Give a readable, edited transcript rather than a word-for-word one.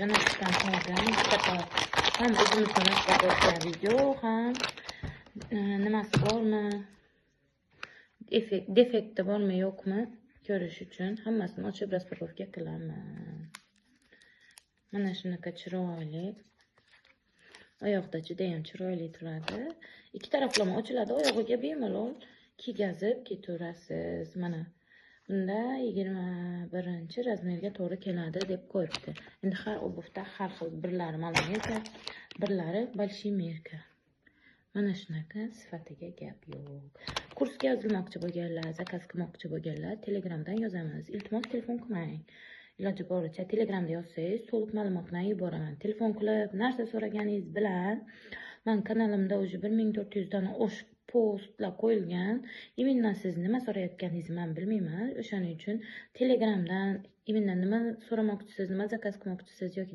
Jo'natishdan oldin bitta ham o'zimizni распаковка video, ham nimasi bormi, defekti bormi, yo'qmi, ko'rish uchun hammasini ochib распаковка qilaman. Mana shunaqa chiroyli. Oyoqda judayam chiroyli turadi. Ikki taraflama ochiladi, oyog'iga bemalol kiygazib ketaverasiz. Mana bunda 21-размер ga to'g'ri keladi deb qo'yibdi. Endi har обувь da har xil, birlari маломерка, birlari большие мерка. Mana shunaqa, sifatiga gap yo'q. Kursga yozilmoqchi bo'lganlar, заказ qilmoqchi bo'lganlar Telegramdan yozamiz. Iltimos, telefon qilmang. Iloji boricha Telegramda yozsangiz, to'liq ma'lumotlarni yuboraman. Telefon qilib narsa so'raganingiz bilan, man kanalimda уже 1400 dan oshiq postlar qo'yilgan. Именно siz nima so'rayotganingizni man bilmayman. O'shaning uchun Telegramdan именно nima so'ramoqchisiz, nima заказ qilmoqchisiz yoki